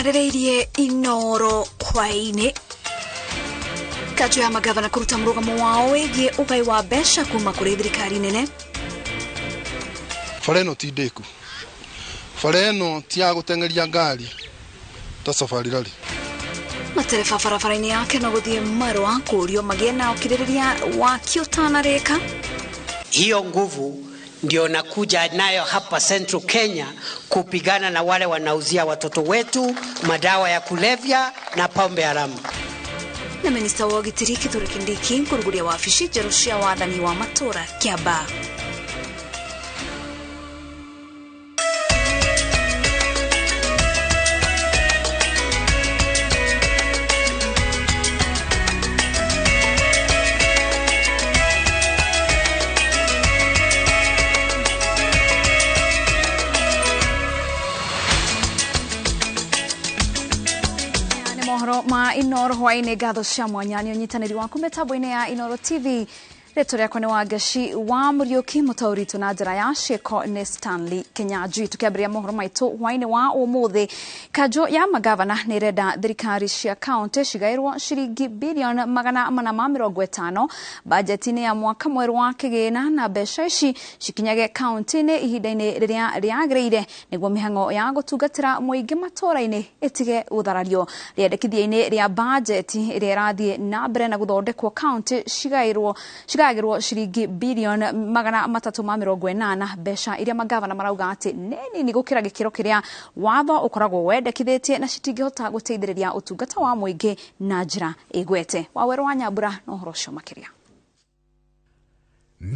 Twarĩrĩirie Inoro hwaĩ-inĩ. Kanjũ ya magavana kũruta mũrũgamo wao wĩgiĩ ũgai wa mbeca kuma kũrĩ thirikari nene. Bara ĩno ti ndĩku, bara ĩno ti ya gũteng'eria ngari ta Safari Rally. Matereba barabara-inĩ yake no gũthiĩ marũa kũũrio magĩe na ũkirĩrĩria waki ũtanarĩka. Hiyo nguvu ndio nakuja nayo hapa Central Kenya kupigana na wale wanauzia watoto wetu madawa ya kulevya na pombe haramu. Na minista wa ũgitĩri Kithure Kindiki kũrugũria wabici njerũ cia wathani wa matũũra Kiambaa. Mohoro ma Inoro hwaĩ-inĩ, ngatho cia mwanya nĩ ũnyitanĩri waku mĩtambo-inĩ ya Inoro TV. Rĩtwa rĩakwa nĩ Wangaci wa Mũriũki, mũtaũri witũ na njĩra ya ciĩko nĩ Stanley Kinyanjui. Tũkĩambĩrĩria mohoro maitũ hwaĩ-inĩ wa ũmũthĩ, kanjũ ya magavana nĩ ĩrenda thirikari cia kaũntĩ cigaĩrwo ciringi bilioni 450 bajeti-inĩ ya mwaka mwerũ wa kĩgĩna, na mbeca ici cikinyage kaũntĩ-inĩ ihinda-inĩ rĩrĩa rĩagĩrĩire nĩguo mĩhang'o ya gũtungatĩra mũingĩ matũũra-inĩ ĩtige gũtharario. Rĩendekithia-inĩ rĩa bajeti ĩrĩa ĩrathiĩ na mbere na gũthondekwo, kaũntĩ cigagĩrwo ciringi bilioni 380, mbeca iria magavana marauga atĩ nĩ nini gũkĩra gĩkĩro kĩrĩa watho ũkoragwo wendekithĩtie na citingĩhota gũteithĩrĩria ũtungata wa mũingĩ na njĩra ĩgwete. Wawerũ wa Nyambura na ũhoro ũcio makĩria.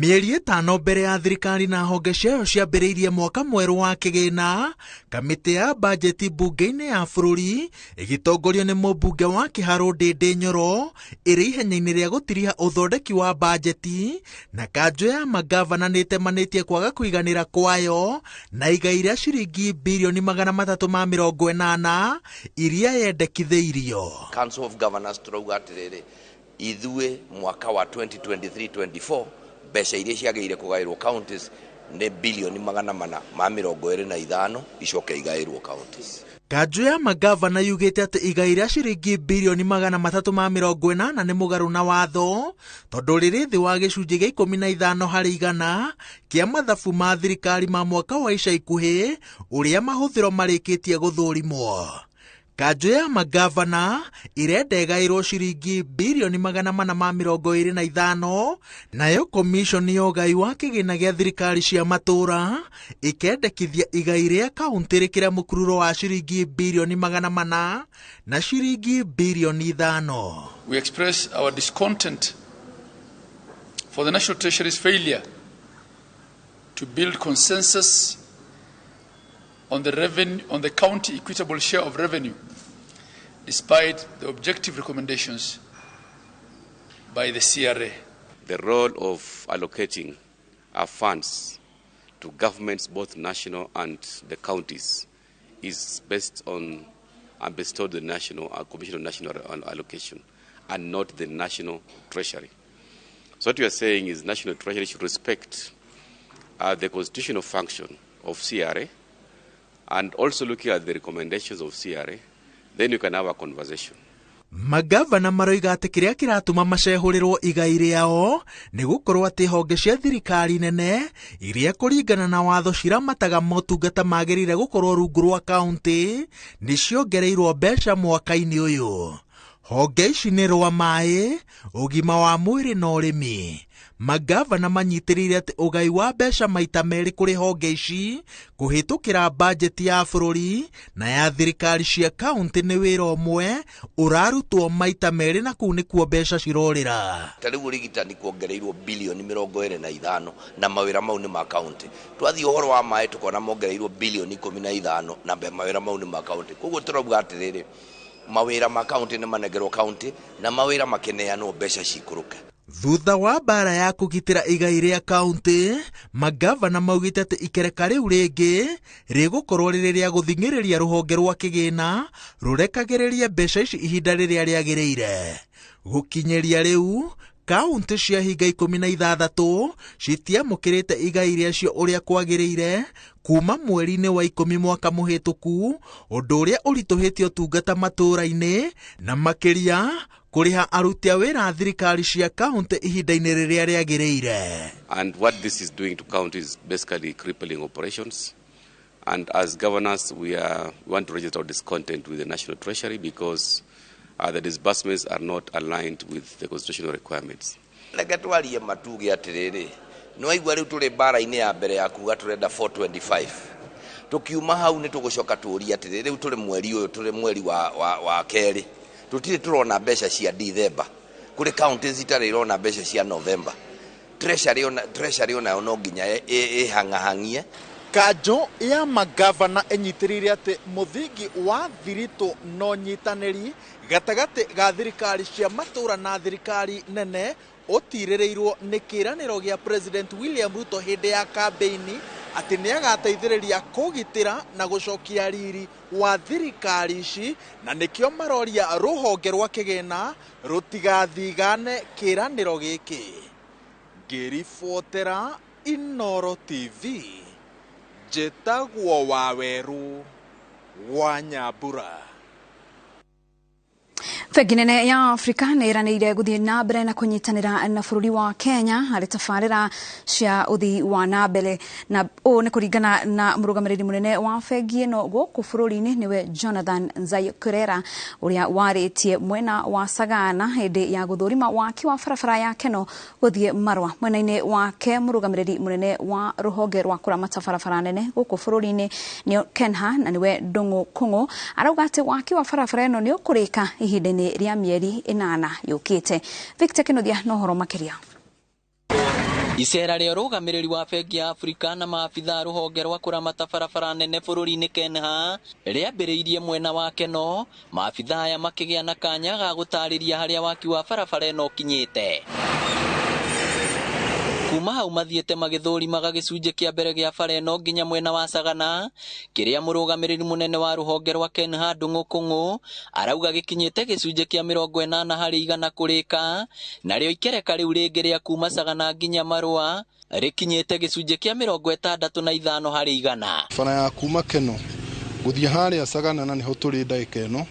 Mĩeri 5 mbere ya thirikari na honge ciayo ciambĩrĩirie mwaka mwerũ wa kĩgĩna, kamĩtĩ ya bajeti mbunge-inĩ ya bũrũri ĩgĩtongorio nĩ mũmbunge wa Kĩharũ Ndĩndĩ Nyoro ĩrĩ ihenya-inĩ rĩa gũtiriha ũthondeki wa bajeti, na kanjũ ya magavana nĩĩtemanĩtie kwaga kũiganĩra kwayo na igai rĩa ciringi bilioni 380 iria yendekithĩirio. Council of Governors tũrauga atĩrĩrĩ, ithuĩ mwaka wa 2023-24 mbeca iria ciagĩrĩire kũgaĩrwo counties nĩ bilioni 425 icoke igaĩrwo counties. Kanjũ ya magavana yugĩte atĩ igai rĩa ciringi bilioni 380 nĩ mũgarũ na watho tondũ rĩrĩ thĩ wa gĩcunjĩ gĩa 15 harĩ igana kĩa mathabu ma thirikari ma mwaka wa ica ikuhĩ ũrĩa mahũthĩro marĩkĩtie gũthũrimwo. Kanjũ ya magavana irenda ĩgaĩrwo ciringi bilioni 425, nayo komishoni ya ũgai wa kĩgĩna gĩa thirikari cia matũũra ĩkendekithia igai rĩa kaũntĩ rĩkĩre mũkururo wa ciringi bilioni 400 na ciringi bilioni 5. We express our discontent for the National Treasury's failure to build consensus on the revenue, on the county equitable share of revenue, despite the objective recommendations by the CRA. The role of allocating our funds to governments, both national and the counties, is based on and bestowed the National Commission on National Allocation and not the National Treasury. So what we are saying is National Treasury should respect the constitutional function of CRA, and also looking at the recommendations of CRA, then you can have a conversation. Magavana maroiga atĩ kĩrĩa kĩratũma macehũrĩrwo igai rĩao nĩ gũkorwo atĩ honge cia thirikari nene iria kũringana na watho ciramataga motungata magĩrĩire gũkorwo rungu rwa kaũntĩ nĩ ciongereirwo mbeca mwaka-inĩ ũyũ. Honge ici nĩ rwa maĩ, ũgima wa mwĩrĩ na ũrĩmi. Magavana manyitĩrĩire atĩ ũgai wa mbeca maita merĩ kũrĩ honge ici kũhĩtũkĩra bajeti ya bũrũri na ya thirikari cia kaũntĩ nĩ wĩra ũmwe ũrarutwo maita merĩ, na kũu nĩkuo mbeca cirorĩra. Ta rĩu ũrigitani kuongereirwo bilioni 25 na mawĩra mau nĩ ma kaũntĩ. Twathiĩ ũhoro wa maĩ tũkona mongereirwo bilioni 15 na mawĩra mau nĩ ma kaũntĩ. Koguo tũrauga atĩrĩrĩ, mawĩra ma kaũntĩ nĩ manengerwo kaũntĩ na mawĩra makĩneanwo mbeca cikũrũke. Thutha wa mbara ya kũgitĩra igai rĩa kaũntĩ, magavana maugĩte atĩ ikereka rĩu rĩngĩ rĩgũkorwo rĩrĩ rĩa gũthing'ĩrĩria rũhonge rwa kĩgĩna rũrekagĩrĩrie mbeca ici ihinda rĩrĩa rĩagĩrĩire. Gũkinyĩria rĩu, Kaunti cia hinga 16 citiamũkĩrĩte igai rĩacio ũrĩa kwagĩrĩire kuma mweri-inĩ wa 10 mwaka mũhĩtũku, ũndũ ũrĩa ũritũhĩtie ũtungata matũũra-inĩ na makĩria kũrĩha aruti a wĩra a thirikari cia kaunti ihinda-inĩ rĩrĩa rĩagĩrĩire. And what this is doing to counties is basically crippling operations. And as governors, we want to register our discontent with the National Treasury because the disbursements are not aligned with the constitutional requirements. Reke twarie matuge atiriri, no aigua riu turi mbara-inĩ ya mbere ya kuga turenda 425. Tukiuma hau nĩ tũgũcoka tũrie atiriri, riu turi mweri ũyũ, turi mweri wa kerĩ, tũtirĩ tũrona mbeca cia December, kũrĩ counties itarĩ irona mbeca cia November. Treasury onayo no nginya ĩhang'ahang'ie. Kanjũ ya magavana ĩnyitĩrĩire atĩ mũthingi wa thiritũ no nyitanĩri gatagatĩ ga thirikari cia matũũra na thirikari nene ũtirĩrĩirwo nĩ kĩĩranĩro gĩa President William Ruto hĩndĩ ya kambĩini atĩ nĩagateithĩrĩria kũgitĩra na gũcokia riri wa thirikari ici, na nĩkĩo maroria rũhonge rwa kĩgĩna rũtigathigane kĩĩranĩro gĩkĩ. Ngĩribotera Inooro TV, njĩtagwo Waweru wa Nyambura. Bengi nene ya Afrika nĩ ĩranĩire gũthiĩ na mbere na kũnyitanĩra na bũrũri wa Kenya harĩ tabarĩra cia ũthii wa na mbere, na ũũ nĩ kũringana na mũrũgamĩrĩri mũnene wa bengi ĩno gũkũ bũrũri-inĩ nĩwe Jonathan Nzaikorera, ũrĩa warĩtie mwena wa Sagana hĩndĩ ya gũthũrima waki wa barabara ya Keno gũthiĩ Marwa. Mwena-inĩ wake mũrũgamĩrĩri mũnene wa rũhonge rwa kũramata barabara nene gũkũ bũrũri-inĩ nĩ Kenha na nĩwe Ndung'u Kung'u arauga atĩ waki wa barabara ĩno nĩ ũkũrĩka ihinda-inĩ rĩa mĩeri 8 yũkĩte. Victor Kinuthia no ũhoro makĩria. Icera rĩa ũrũgamĩrĩri wa bengi ya Afrika na maabitha rũhonge rwa kũramata barabara nene bũrũri-inĩ Kenha rĩambĩrĩirie mwena wa Keno, maabitha aya makĩgĩa na kanya ga gũtarĩria harĩa waki wa barabara ĩno ũkinyĩte. Kuma hau mathiĩte magĩthũrimaga gĩcunjĩ kĩa mbere gĩa bara ĩno nginya mwena wa Sagana, kĩrĩa mũrũgamĩrĩri mũnene wa rũhonge rwa Kenha Ndung'u Kung'u arauga gĩkinyĩte gĩcunjĩ kĩa 80 harĩ igana kũrĩka, narĩo ikereka rĩu rĩngĩ rĩa kuma Sagana nginya Marũa rĩkinyĩte gĩcunjĩ kĩa 65 harĩ igana. Bara ya kuma Keno gũthiĩ harĩa Sagana na nĩho tũrĩ ndagĩka ĩno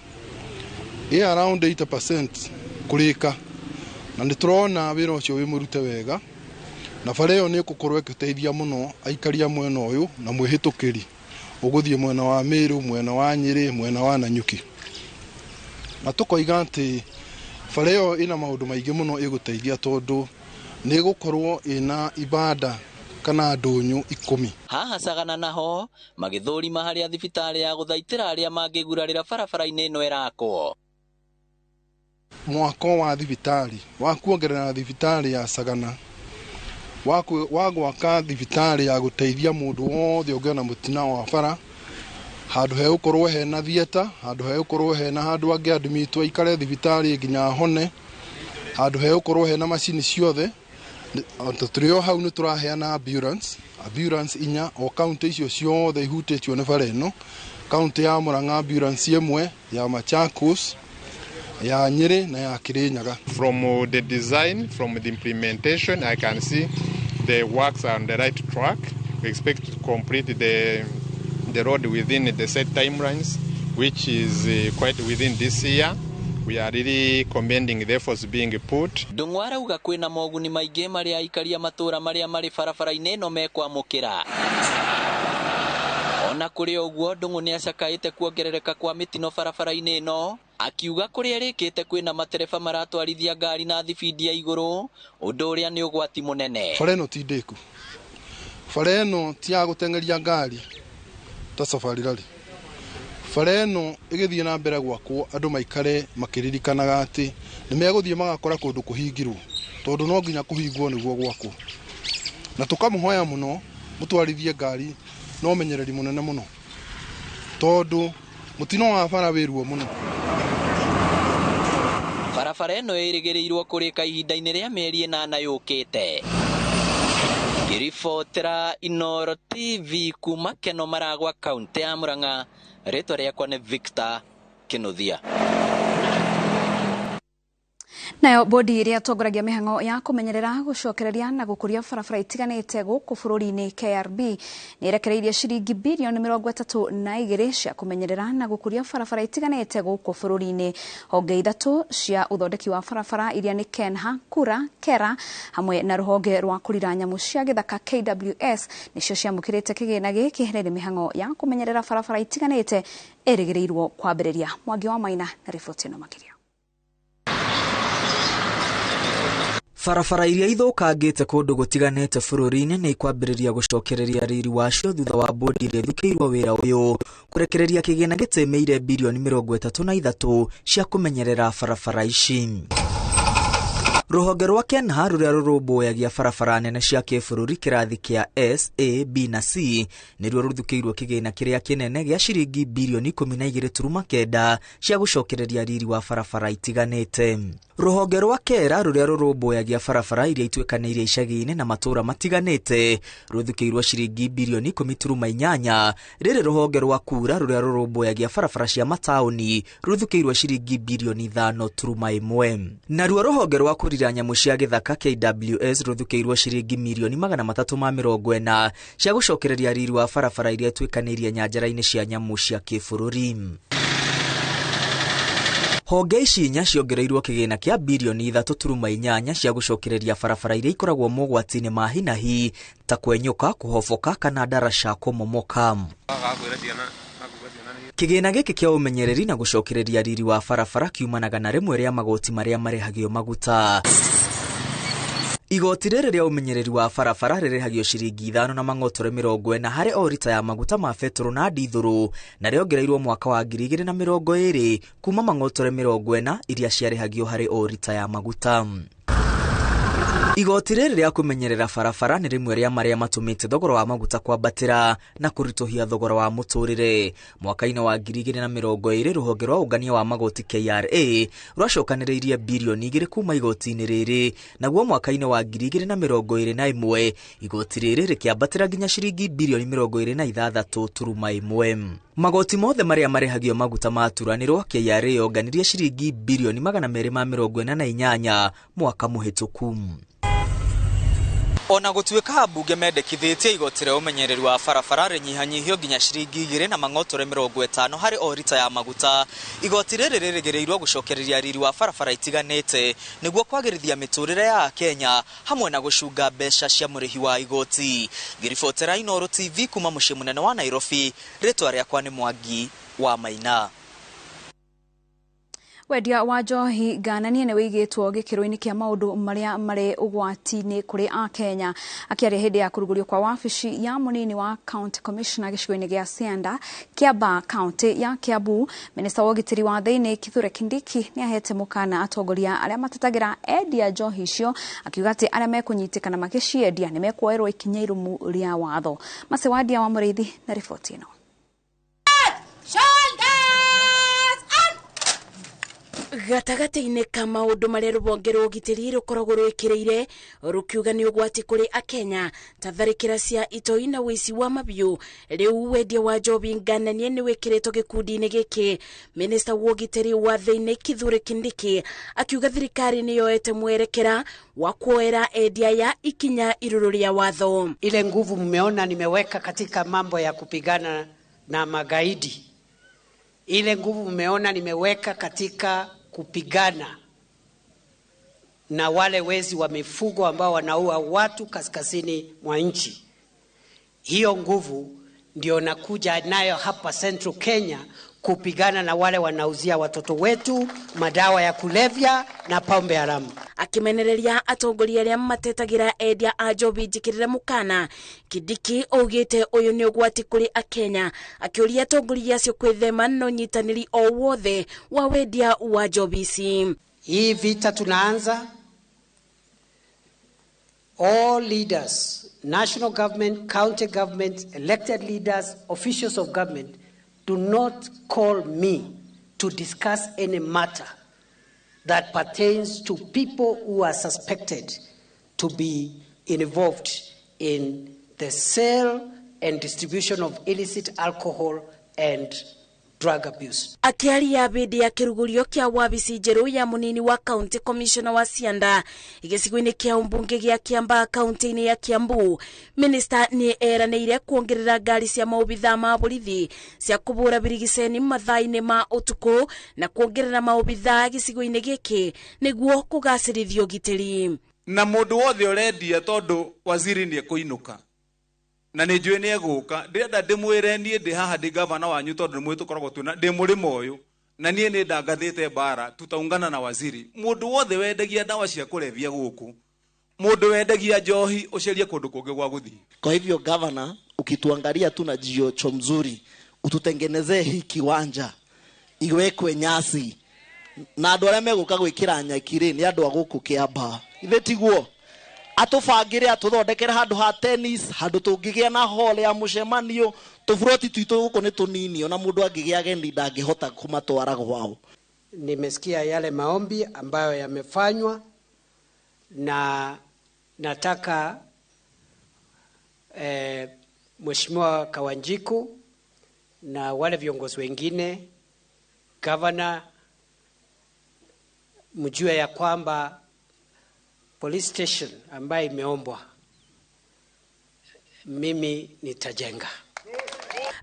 ĩ around 80% kũrĩka, na nĩ tũrona wĩra ũcio wĩ mũrute wega, na bara ĩyo nĩ ĩgũkorwo ĩgĩteithia mũno aikari a mwena ũyũ na mwĩhĩtũkĩri ũgũthiĩ mwena wa Meru, mwena wa Nyĩrĩ, mwena wa Nanyuki. Na tũkoiga atĩ bara ĩyo ĩna maũndũ maingĩ mũno ĩgũteithia tondũ nĩ ĩgũkorwo ĩna ibanda kana ndũnyũ 10. Haha Sagana naho magĩthũrima harĩa thibitarĩ ya gũthaitĩra arĩa mangĩgurarĩra barabara-inĩ ĩno ĩrakwo. Mwako wa thibitarĩ wa kuongerera thibitarĩ ya Sagana, wa gwaka thibitarĩ ya gũteithia mũndũ wothe ũngĩona mũtino wa bara, handũ hegũkorwo hena theatre, handũ hegũkorwo hena handũ angĩadmitwo aikare thibitarĩ nginya ahone, handũ hegũkorwo hena macini ciothe. Tũrĩ o hau nĩ tũraheana ambulance 4 o kaunti icio ciothe ihutĩtio nĩ bara ĩno, kaunti ya Murang'a ambulance 1, ya Machakos, ya Nyeri na ya Kirinyaga. From the design, from the implementation, I can see the works are on the right track. We expect to complete the road within the set timelines, which is quite within this year. We are really commending the efforts being put. Ndung'u arauga kwĩna moguni maingĩ marĩa aikari a matũũra marĩa marĩ barabara-inĩ ĩno mekwamũkĩra. Ona kũrĩ ũguo, Ndung'u nĩacakaĩte kuongerereka kwa mĩtino barabara-inĩ ĩno, akiuga kũrĩa ĩrĩkĩte kwĩna matereba maratwarithia ngari na thibindi ya igũrũ, ũndũ ũrĩa nĩ ũgwati mũnene. Bara ĩno ti ndĩku, bara ĩno ti ya gũteng'eria ngari ta Safari Rally. Bara ĩno ĩgĩthiĩ na mbere gwakwo, andũ maikare makĩririkanaga atĩ nĩ megũthiĩ magakora kũndũ kũhingirwo, tondũ no nginya kũhingwo nĩguo gwakwo. Na tũkamũhoya mũno mũtwarithie ngari na ũmenyereri mũnene mũno, tondũ mũtino wa bara wĩ ruo mũno. Barabara ĩno ĩrĩgĩrĩirwo kũrĩka ihinda-inĩ rĩa mĩeri 8 yũkĩte. Ngĩribotera Inooro TV kuma Keno Maragwa, kaunti ya Murang'a, rĩtwa rĩakwa nĩ Victor Kinuthia. Nayo bodi ĩrĩa ĩtongoragia mĩhang'o ya kũmenyerera gũcokereria na gũkũria barabara itiganĩte gũkũ bũrũri-inĩ KRB nĩ ĩrekereirie ciringi birioni 32 cia kũmenyerera na gũkũria barabara itiganĩte gũkũ bũrũri-inĩ. Honge ithatũ cia ũthondeki wa barabara iria nĩ KENHA, KURA, KERA hamwe na rũhonge rwa kũrira nyamũ cia gĩthaka KWS nĩcio ciamũkĩrĩte kĩgĩna gĩkĩ rĩrĩ mĩhang'o ya kũmenyerera barabara itiganĩte ĩrĩgĩrĩirwo kwambĩrĩria. Mwangi wa Maina na riboti ĩno makĩria. Barabara iria ithũkangĩte kũndũ gũtiganĩte bũrũri-inĩ nĩ ikwambĩrĩria gũcokereria riri wacio thutha wa bodi ĩrĩa ĩthukĩirwo wĩra ũyũ kũrekereria kĩgĩna gĩtĩmĩire birioni 33 cia kũmenyerera barabara ici. Rũhonge rwa KENHA rũrĩa rũrũmbũyagia barabara nene cia kĩbũrũri kĩrathi kĩa S, A, B na C nĩruo rũthukĩirwo kĩgĩna kĩrĩa kĩnene gĩa ciringi birioni 12.9 cia gũcokereria riri wa barabara itiganĩte. Rũhonge rwa KERA rũrĩa rũrũmbũyagia barabara iria ituĩkanĩirie icagi-inĩ na matũũra matiganĩte rũthukĩirwo ciringi birioni 10.8. Rĩrĩ rũhonge rwa KURA rũrĩa rũrũmbũyagia barabara cia mataũni rũthukĩirwo ciringi birioni 5.1. Naruo rũhonge rwa kũrira nyamũ cia gĩthaka KWS rũthukĩirwo ciringi mirioni 340 cia gũcokereria riri wa barabara iria ituĩkanĩirie nyanjara-inĩ cia nyamũ cia kĩbũrũri. Honge ici inya ciongereirwo kĩgĩna kĩa birioni 3.8 cia gũcokereria barabara iria ikoragwo mogwati-inĩ ma hi na hi ta kwenyũka, kũhoboka kana ndaraca kũmomoka. Kĩgĩna gĩkĩ kĩa ũmenyereri na gũcokereria riri wa barabara kiumanaga na rĩmwe rĩa magoti marĩa marĩhagio maguta. Igoti rĩrĩ rĩa ũmenyereri wa barabara rĩrĩhagio ciringi 5 na mang'otore 40 harĩ o rita ya maguta ma betũrũ na ndithũrũ, na rĩongereirwo mwaka wa 2020 kuma mang'otore 40 iria ciarĩhagio harĩ o rita ya maguta. Igoti rĩrĩ rĩa kũmenyerera barabara nĩ rĩmwe rĩa marĩa matũmĩte thogora wa maguta kwambatĩra na kũritũhia thogora wa mũtũrĩre. Mwaka-inĩ wa 2020 rũhonge rwa ũngania wa magoti KRA rwacokanĩrĩirie birioni 2 kuma igoti-inĩ rĩrĩ, naguo mwaka-inĩ wa 2021 igoti rĩrĩ rĩkĩambatĩra nginya ciringi birioni 26.1. Magoti mothe marĩa marĩhagio maguta maturanĩrwo KRA yonganirie ciringi birioni 248 mwaka mũhĩtũku. Ona gũtuĩka ambunge mendekithĩtie igoti rĩa ũmenyereri wa barabara rĩnyihanyihio nginya ciringi 2 na mang'otore 50 harĩ o rita ya maguta, igoti rĩrĩ rĩrĩgĩrĩirwo gũcokereria riri wa barabara itiganĩte nĩguo kwagĩrithia mĩtũrĩre ya Akenya hamwe na gũcunga mbeca cia mũrĩhi wa igoti. Ngĩribotera Inooro TV kuma mũciĩ mũnene wa Nairobi, rĩtwa rĩakwa nĩ Mwangi wa Maina. Wendia wa njohi ngananie nĩ wĩigĩtwo gĩkĩro-inĩ kĩa maũndũ marĩa marĩ ũgwati-inĩ kũrĩ Akenya. Akĩaria hĩndĩ ya kũrugũrio kwa wabici ya mũnini wa County Commissioner gĩcigo-inĩ gĩa Sianda, Kiambaa, kaunti ya Kiambu, minista wa ũgitĩri wa thĩinĩ Kithure Kindiki nĩ ahete mũkana atongoria arĩa matetagĩra endia njohi icio, akiuga atĩ arĩa mekũnyitĩkana makĩciendia nĩ mekuoerwo ikinya irũmu rĩa watho. Macewandia wa Mũrĩithi na riboti ĩno. Gatagatĩ-inĩ ka maũndũ marĩa rũhonge rwa ũgitĩri rũkoragwo rwĩkĩrĩire rũkiuga nĩ ũgwati kũrĩ Akenya ta tharĩkĩra cia itoi na ũici wa mabiũ, rĩu wendia wa njohi ngananie nĩ wĩkĩrĩtwo gĩkundi-inĩ gĩkĩ. Minista wa ũgitĩri wa thĩinĩ Kithure Kindiki akiuga thirikari nĩ yoete mwerekera wa kuoera endia ya ikinya irũrũ rĩa watho. Ile nguvu mmeona nimeweka katika mambo ya kupigana na magaidi, ile nguvu mmeona nimeweka katika kupigana na wale wezi wa mifugo ambao wanaua watu kaskazini mwa nchi, hiyo nguvu ndio nakuja nayo hapa Central Kenya kupigana na wale wanauzia watoto wetu madawa ya kulevya na pombe haramu. Akimenereria atongoria aria matetagira endia a njohi njikirire mukana, Kindiki augite uyu ni ugwati kuri Akenya, akiuria atongoria acio kwithema na unyitaniri o wothe wa wendia wa njohi ici. Hii vita tunaanza, all leaders, national government, county government, elected leaders, officials of government, do not call me to discuss any matter that pertains to people who are suspected to be involved in the sale and distribution of illicit alcohol and drug abuse. Akiaria bidi ya kirugurio kia wabici njeru ya munini wa county commissioner wa Cianda gĩcigo-inĩ kĩa mbunge gĩa Kiambaa kaunti-inĩ ya Kiambu, minister nĩ eranĩire kuongerera ngari cia maobithaa ma borithi cia kũbũra birigiceni mathaa-inĩ ma ũtukũ na kuongerera maobithaa gĩcigo-inĩ gĩkĩ nĩguo kũgacĩrithia ũgitĩri. Na mũndũ wothe ũrendia tondũ waziri nĩ ekũinũka na nĩ njũĩ nĩ egũka, ndĩrenda ndĩmwĩre niĩ ndĩ haha ndĩ gavana wanyu tondũ nĩ mwĩ tũkoragwo twĩna ndĩ mũrĩmo ũyũ na niĩ nĩ ndangathĩte mbara tutaungana na waziri. Mũndũ wothe wendagia ndawa cia kũrebia gũkũ, mũndũ wendagia njohi ũcerie kũndũ kũngĩ gwa gũthiĩ. Kwa hivyo gavana, ukituangalia tu na jicho mzuri, ututengenezee hii kiwanja iwekwe nyasi na andũ arĩa megũka gwĩkĩra nyeki rĩ nĩ andũ a gũkũ Kiambaa, ithe tiguo? Atũbangĩre atũthondekere handũ ha tennis, handũ tũngĩgĩa na hall ya mũcemanio. Tũburoti twitũ gũkũ nĩ tũnini, ona mũndũ angĩgĩa ageni ndangĩhota kũmatwara gwao. Nimesikia yale maombi ambayo yamefanywa na nataka Mheshimiwa Kawanjiku na wale viongozi wengine, governor, mjue ya kwamba police station ambayo imeombwa mimi nitajenga.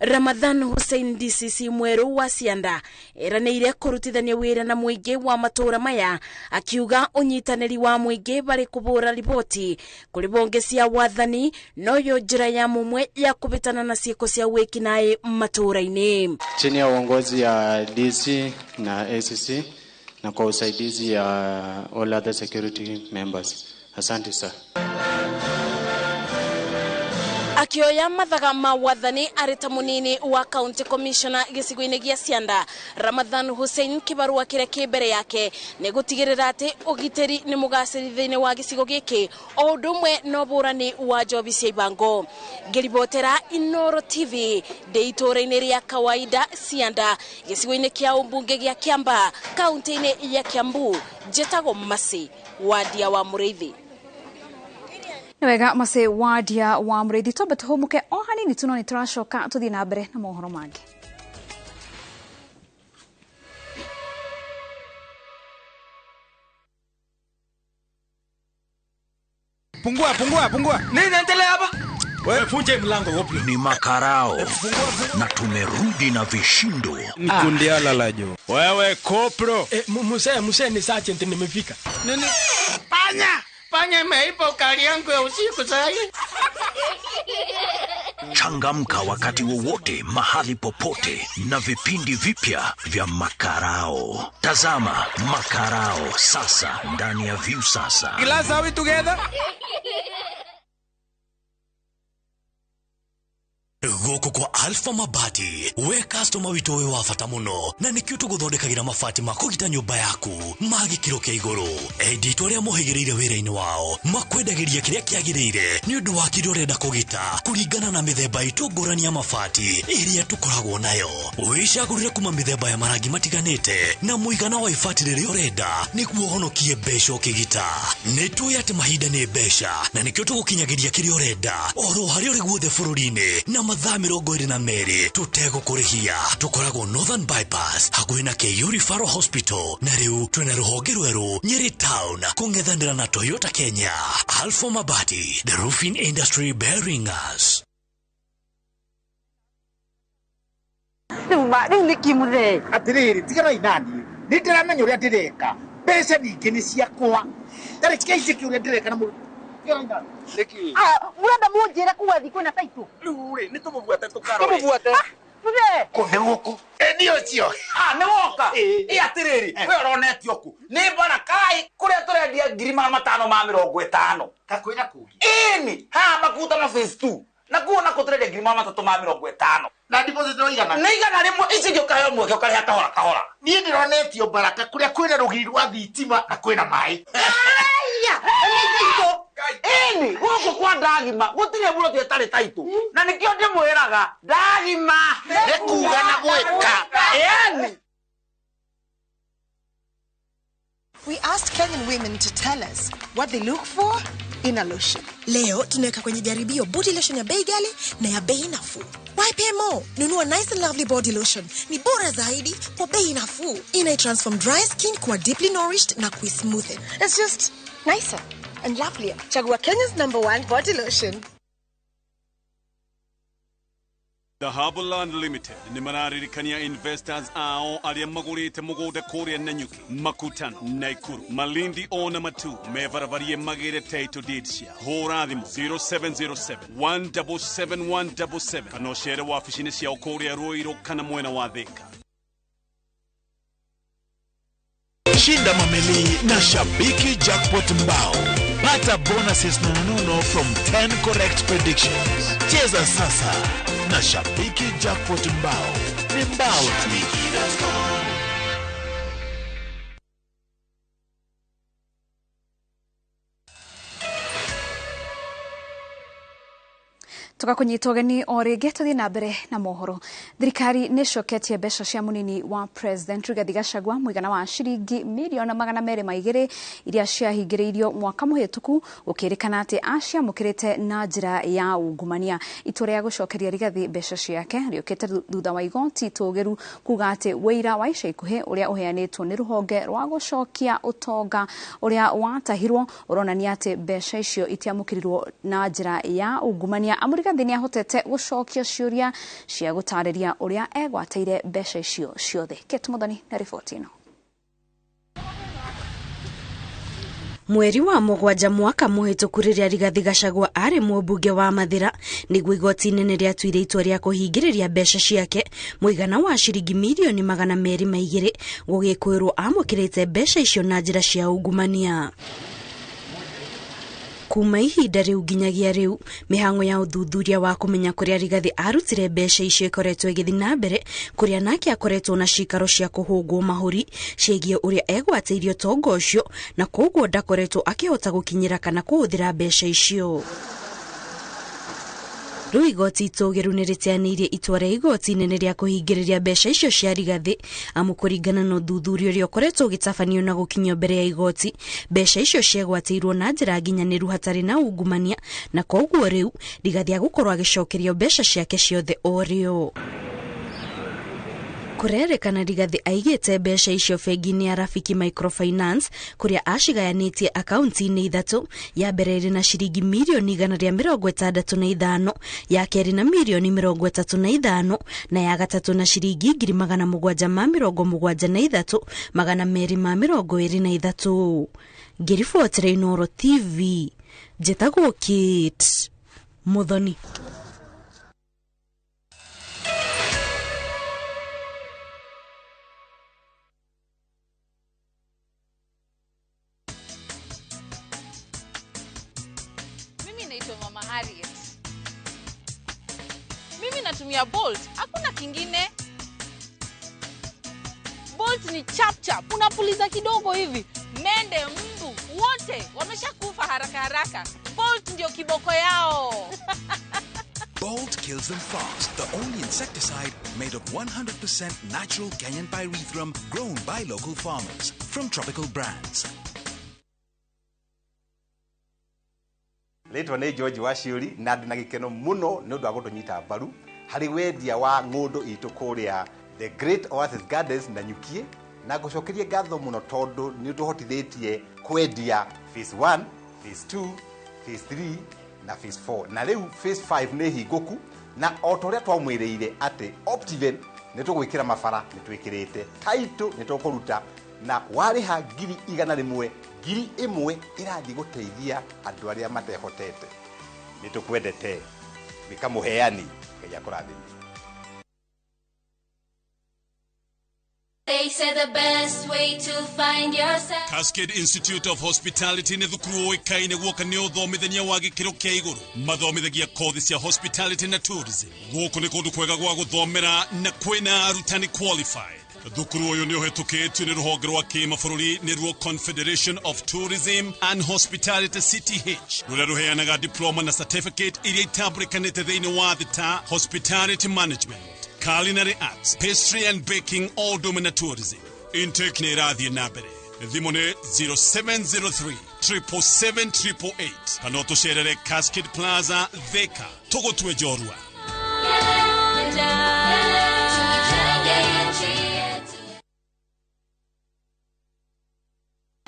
Ramadhan Hussein DCC mweru wa Cianda eranĩire kũrutithania wĩra na mũingĩ wa matũra maya, akiuga ũnyitanĩri wa mũingĩ barĩ kũbũra riboti kũrĩ bonge cia wathani noyo njĩra ya mumwe ya kũbĩtana na ciĩko cia wĩkinaĩ matũra-inĩ. Chini ya uongozi ya DC na ACC na kwa usaidizi ya all other security members. Asante sir. Akioya mathaga ma wathani arĩ ta munini wa county commissioner gĩcigo-inĩ gĩa Cianda, Ramadhan Hussein kĩbarũa kĩrĩa kĩ mbere yake nĩ gũtigĩrĩra atĩ ũgitĩri nĩ mũgacĩri thĩinĩ wa gĩcigo gĩkĩ o ũndũ ũmwe na ũbũrani wa njobi cia ibango. Ngĩribotera Inooro TV ndĩ itũũra-inĩ rĩa kawaida Cianda gĩcigo-inĩ kĩa ũmbunge gĩa Kiambaa kaunti-inĩ ya Kiambu, njĩtagwo Masi Wadia wa Mũrĩithi. Wega Masi Wadia wa Mũrĩithi, twambe tũhũmũke o hanini tu no nĩ tũracoka tũthiĩ na mbere na mohoro mangĩ. Pungua, pungua, pungua. Nini endelea hapa? Wewe funje mlango wapi? Ni makarao. Na tumerudi na vishindo. Mkundiala lajo. Wewe kopro. Muse ni sergeant nimefika. Nini? Panya! Panya imeiba ukali yangu ya usiku sasa. Changamka wakati wowote, mahali popote na vipindi vipya vya Makarao. Tazama Makarao sasa ndani ya View Sasa. Class, are we together? Gũkũ kwa Alpha Mabati, we customer witũ wĩ wa bata mũno na nĩkĩo tũgũthondekagĩra mabati ma kũgita nyũmba yaku ma gĩkĩro kĩa igũrũ. Endi itũ arĩa mohĩgĩrĩire wĩra-inĩ wao makwendagĩria kĩrĩa kĩagĩrĩire nĩ ũndũ wa kĩrĩa ũrenda kũgita kũringana na mĩthemba itũ ngũrani ya mabati ĩrĩa tũkoragwo nayo. Wĩcagũrĩre kuma mĩthemba ya marangi matiganĩte na mũigana wa ibati rĩrĩa ũrenda nĩguo ũhonokie mbeca ũkĩgita. Nĩ tũĩ atĩ mahinda nĩ mbeca na nĩkĩo tũgũkinyagĩria kĩrĩa ũrenda oro harĩa ũrĩ guothe bũrũri-inĩ na mathaa 22 tũtegũkũrĩhia. Tũkoragwo Northern Bypass hakuhĩ na KU Referral Hospital na rĩu twĩna rũhonge rwerũ Nyeri Town kũng'ethanĩra na Toyota Kenya. Alpha Mabati, the roofing industry bearing us. Rĩu nĩ kĩmũthee atĩrĩrĩ, tiganai naniĩ, nĩ ndĩramenya ũrĩa ndĩreka, mbeca ningĩ nĩ ciakwa, tarĩ tigai ũrĩa ndĩreka na mũndũ. Murenda munjire kuwa thi kwina taito riu ri ni tumubuate tukarore tumubuate muthe ku ni guku ni ucio ni woka i atiriri we uronetio ku ni barakai kuria turendia 550 kakwina kungi ini ha makuta na phase 2 na kuona ko turendia 350 na deposit no igana ni igana rimwe ici ngĩũkaheo mweke ũkarĩha kahora kahora niĩ ndĩronetio baraka kũrĩa kwĩna rũgiri rwa thitima na kwĩna maĩ. Eni gũkũ kwa ndagima gũtirĩ mũroti ĩtarĩ taitũ na nĩkĩo ndĩmwĩraga ndagima nĩ kuga na gwĩka. Eni. We asked Kenyan women to tell us what they look for in a lotion. Leo tunaweka kwenye jaribio body lotion ya bei ghali na ya bei nafuu. Why pay more? Nunua Nice and Lovely body lotion. Ni bora zaidi kwa bei nafuu. Ina transform dry skin kuwa deeply nourished na kuismoothen. It's just nicer and lovelier. Chagua Kenya's #1 body lotion. The Harborland Limited nĩ mararirikania investors ao arĩa magũrĩte mũgũnda kũrĩa Nanyuki, Makutano, Naikuru, Malindi ona Matu mebarabarie magĩre title deed cia. Hũra thimũ 0707 177 177 kana ũcere wabici-inĩ ciao kũrĩa Ruiru kana mwena wa Thika. Shinda mameli na Shabiki Jackpot Mbao. Pata bonuses nonono from 10 correct predictions. Cheza sasa na Shabiki Jackpot Mbao. Ni mbao tu. Tugakunyita ũgeni o rĩngĩ tũthiĩ na mbere na mohoro. Thirikari nĩ ĩcoketie mbeca cia mũnini wa President Rigathi Gachagua mũigana wa ciringi mirioni 202 iria ciahingĩrĩirio mwaka mũhĩtũku gũkĩrĩkana atĩ aciamũkĩrĩte na njĩra ya ungumania. Itua rĩa gũcokeria Rigathi mbeca ciake rĩũkĩte thutha wa igoti tũgĩru kuga atĩ wũira wa ica ikuhĩ ũrĩa ũheanĩtwo nĩ rũhonge rwa gũcokia ũtonga ũrĩa watahirwo ũronania atĩ mbeca icio itiamũkĩrirwo na njĩra ya ungumania. Amu Rigathi nĩ ahotete gũcokia ciũria cia gũtarĩria ũrĩa egwatĩire mbeca icio ciothe. Kate Muthoni na riboti ĩno. Mweri wa mũgwanja mwaka mũhĩtũku rĩrĩa Rigathi Gachagua arĩ mũmbunge wa Mathĩra nĩguo igoti inene rĩatuire itua rĩa kũhingĩrĩria mbeca ciake mũigana wa ciringi mirioni 202 gũgĩkwĩrwo amũkĩrĩte mbeca icio na njĩra cia ungumania. Kuma ihinda rĩu nginyagia rĩu mĩhang'o ya ũthuthuria wa kũmenya kũrĩa Rigathi arutire mbeca icio ĩkoretwo ĩgĩthiĩ na mbere kũrĩa nake akoretwo na cikaro cia kũhũngwo mahũri ciĩgiĩ ũrĩa egwatĩirie ũtonga ũcio na koguo ndakoretwo akĩhota gũkinyĩra kana kũhũthĩra mbeca icio. Rĩu igoti itũgĩru nĩ rĩteanĩirie itua rĩa igoti inene rĩa kũhingĩrĩria mbeca icio cia Rigathi amu kũringana na ũthuthuria ũrĩa ũkoretwo ũgĩtabanio na gũkinyio mbere ya igoti mbeca icio ciegwatĩirwo na njĩra nginyanĩru hatarĩ na ungumania na koguo rĩu Rigathi agũkorwo agĩcokerio mbeca ciake ciothe o rĩo. Kũrerĩkana Rigathi aigĩte mbeca icio bengi-inĩ ya Rafiki Microfinance kũrĩa acigayanĩtie akaunti-inĩ ithatũ, ya mbere ĩrĩ na ciringi mirioni 165, ya kerĩ na mirioni 35 na ya gatatũ na ciringi 773 223. Ngĩribotera Inooro TV, njĩtagwo Kate Muthoni. Mama Harriet. Mimi natumia Bolt, hakuna kingine. Bolt ni chap chap, unapuliza kidogo hivi, mende, mbu, wote wameshakufa haraka haraka. Bolt ndio kiboko yao. Bolt kills them fast, the only insecticide made of 100% natural Kenyan pyrethrum grown by local farmers from Tropical Brands. Rĩtwa nĩ George Waciũri na ndĩ na gĩkeno mũno nĩ ũndũ wa gũtũnyita mbaru harĩ wendia wa ng'ũndũ itũ kũrĩa The Great Oasis Gardens na Nyukie, na ngũcokerie ngatho mũno tondũ nĩ ũtũhotithĩtie kwendia phase 1, phase 2, phase 3 na phase 4, na rĩu phase 5 nĩ hingũku, na o ta ũrĩa twamwĩrĩire atĩ Optiven nĩ tũgwĩkĩra mabara nĩ twĩkĩrĩte, title nĩ tũkũruta, na warĩha 100,000 1,000 ĩrathiĩ gũteithia andũ arĩa matehotete. Nĩ tũkwendete, wĩka mũheani, Ngai akũrathime. They say the best way to find yourself. Cascade Institute of Hospitality nĩ thukuru ũĩkaine guoka nĩ ũthomithania wa gĩkĩro kĩa igũrũ. Mathomithagia kothi cia hospitality na tourism. Gũkũ nĩ kũndũ kwega gwa gũthomera na kwĩna arutani qualified. Thukuru ũyũ nĩ ũhetũkĩtio nĩ rũhonge rwa kĩmabũrũri nĩruo Confederation of Tourism and Hospitality CTH, rũrĩa rũheanaga diploma na certificate iria itambũrĩkanĩte thĩinĩ wa thĩ ta hospitality management, culinary arts, pastry and baking, all na tourism. Intake nĩ ĩrathiĩ na mbere. Thimũ nĩ 0703 777 888 kana ũtũcerere Cascade Plaza, Thika. Tũgũtue njorua. Pamoja tujenge nchi yetu.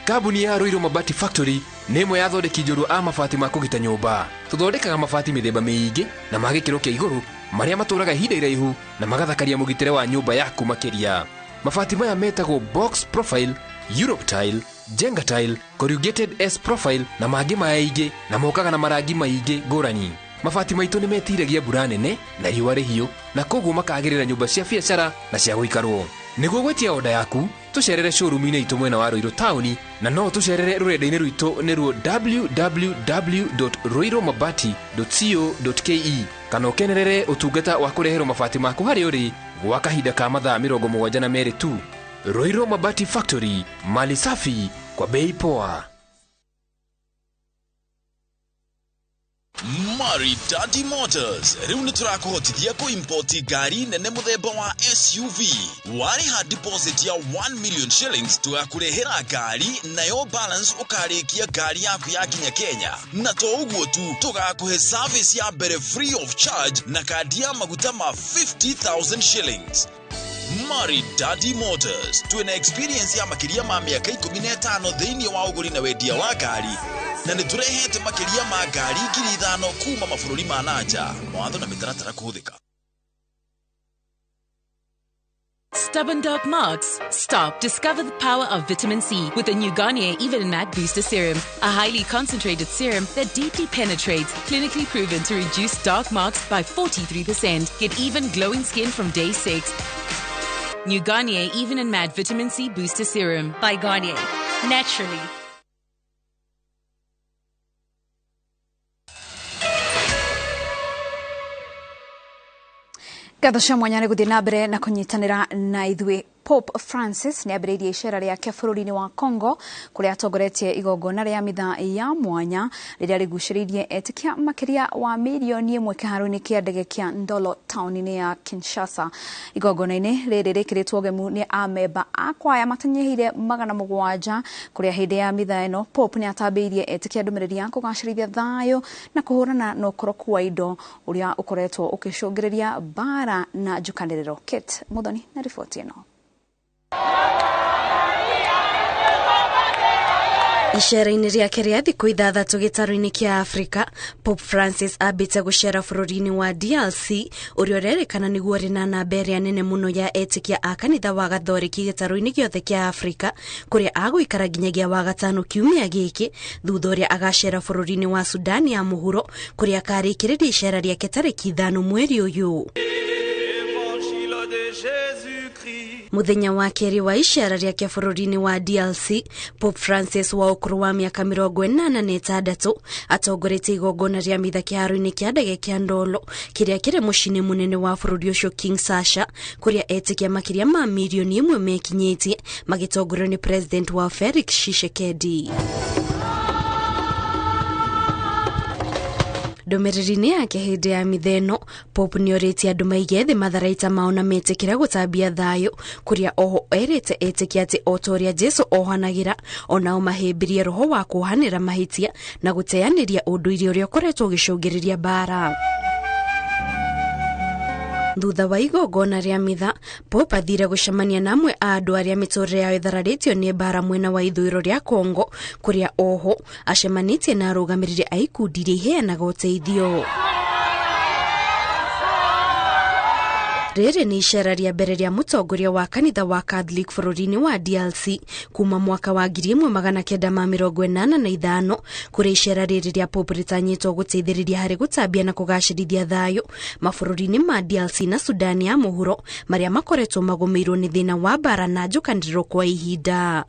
Kambuni ya Ruiru Mabati Factory nĩ ĩmwe ya athondeki njorua a mabati ma kũgita nyũmba. Tũthondekaga mabati mĩthemba mĩingĩ na ma gĩkĩro kĩa igũrũ marĩa matũraga ihinda iraihu na magathakaria mũgitĩre wa nyũmba yaku makĩria. Mabati maya metagwo box profile, Europe tile, Jenga tile, corrugated S profile na mangĩ maingĩ na mokaga na marangi maingĩ ngũrani. Mabati maitũ nĩ metiragia mbura nene na riũa rĩhiũ na koguo makagĩrĩra nyũmba cia biacara na cia gũikarwo. Nĩguo gwĩtia oda yaku tũcerere showroom-inĩ itũ mwena wa Ruiru taũni na no tũcerere rũrenda-inĩ rwitũ nĩruo www.ruirumabati.co.ke kana ũkenerere ũtungata wa kũreherwo mabati maku harĩa ũrĩ gwa kahinda ka mathaa 72 tu. Ruiru Mabati Factory, mali safi kwa bei poa. Maridadi Motors rĩu nĩ tũrakũhotithia kũimpoti ngari nene mũthemba wa SUV. Warĩha deposit ya 1 million shillings tũgakũrehera ngari nayo balance ũkarĩkia ngari yaku yakinya Kenya. Na to ũguo tu, tũgakũhe service ya mbere free of charge na kandi ya maguta ma 50,000 shillings. Maridadi Motors twĩna experience ya makĩria ma mĩaka 15 thĩinĩ wa ũgũri na wendia wa ngari na nĩ tũrehete makĩria ma ngari 5,000 kuma mabũrũri ma nanja. Mawatho na mĩtaratara kũhũthĩka. Stubborn dark marks? Stop. Discover the power of vitamin C with the new Garnier Even Matte Booster Serum, a highly concentrated serum that deeply penetrates, clinically proven to reduce dark marks by 43%. Get even glowing skin from day 6. New Garnier Even and Matte Vitamin C Booster Serum. By Garnier. Naturally. Ngatho cia mwanya nĩ gũthiĩ na mbere na kũnyitanĩra na ithuĩ. Pope Francis nĩ ambĩrĩirie icera rĩake bũrũri-inĩ wa Congo kũrĩa atongoretie igongona rĩa mitha ya mwanya rĩrĩa rĩgucĩrĩirie etĩkia makĩria wa mirioni 1 kĩharo-inĩ kĩa ndege kĩa Ndolo taũni-inĩ ya Kinshasa. Igongona-inĩ rĩrĩ rĩkĩrĩtwo ũgemu nĩ amemba a kwaya matanyihĩire 700 kũrĩa hĩndĩ ya mitha ĩno Pope nĩ atambĩirie etĩkia ndũmĩrĩri ya kũgacĩrithia thayũ na kũhũrana na ũkoroku wa indo ũrĩa ũkoretwo ũkĩcũngĩrĩria mbara na njũkanĩrĩro. Kate Muthoni na riboti ĩno. Icera-inĩ rĩake rĩa thikũ 6 gĩtarũ-inĩ kĩa Afrika, Pope Francis ambĩte gũcera bũrũri-inĩ wa DRC ũrĩa ũrerĩkana nĩguo ũrĩ na namba ĩrĩa nene mũno ya etĩkia a kanitha wa Gathoreki gĩtarũ-inĩ gĩothe kĩa Afrika kũrĩa agũikara nginyagia Wagatano kiumia gĩkĩ thutha ũrĩa agacera bũrũri-inĩ wa Sudani ya mũhuro kũrĩa akarĩkĩrĩria icera rĩake tarĩki 5 mweri ũyũ. Muthenya wa kerĩ wa icera rĩake bũrũri-inĩ wa DRC, Pope Francis wa ũkũrũ wa mĩaka 86 atongoretie igongona rĩa mitha kĩharo-inĩ kĩa ndege kĩa Ndolo kĩrĩa kĩrĩ mũciĩ-inĩ mũnene wa bũrũri ũcio Kinshasa kũrĩa etĩkia makĩria ma mirioni 1 mekinyĩtie magĩtongorio nĩ President wa Felix Tshisekedi. Ndũmĩrĩri-inĩ yake hĩndĩ ya mitha ĩno, Pope nĩorĩtie andũ maige thĩ matharaita mao na metĩkĩre gũtambia thayũ kũrĩa oho erĩte etĩkia atĩ o ta ũrĩa Jesũ ohanagĩra onao mahĩmbĩrie roho wa kuohanĩra mahĩtia na gũteanĩria ũndũire ũrĩa ũkoretwo ũgĩcũngĩrĩria mbara. Thutha wa igongona rĩa mitha, Pope athire gũcemania na amwe a andũ arĩa mĩtũrĩre yao ĩthararĩtio nĩ mbara mwena wa ithũĩro rĩa Congo kũrĩa oho acemanĩtie na arũgamĩrĩri a ikundi iria iheanaga ũteithio. Rĩrĩ nĩ icera rĩa mbere rĩa mũtongoria wa kanitha wa Catholic bũrũri-inĩ wa DRC kuma mwaka wa 1985 kũrĩa icera rĩrĩ rĩa Pope rĩtanyĩtwo gũteithĩrĩria harĩ gũtambia na kũgacĩrithia thayũ mabũrũri-inĩ ma DRC na Sudani ya mũhuro marĩa makoretwo magũmĩirwo nĩ thĩna wa mbara na njũkanĩrĩro kwa ihinda.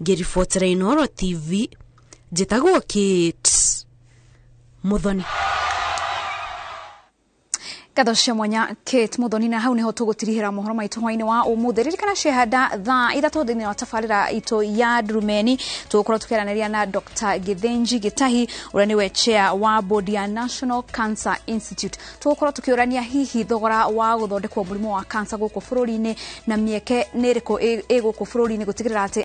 Ngĩribotera Inooro TV, njĩtagwo Kate Muthoni. Ngatho cia mwanya Kate Muthoni, na hau niho tũgũtirihĩra mohoro maitũ hwainĩ wa ũmũthĩ. Ririkana ciehanda thaa 3 thĩinĩ wa tabarĩra itũ ya Ndurumeni tũgũkorwo tũkĩaranĩria na Dr. Githinji Gitahi ũrĩa nĩwe chair wa board ya National Cancer Institute. Tũgũkorwo tũkĩũrania hihi thogora wa gũthondekwo mũrimũ wa cancer gũkũ bũrũri-inĩ na mĩeke nĩ ĩrĩkũ ĩ gũkũ bũrũri-inĩ gũtigĩrĩra atĩ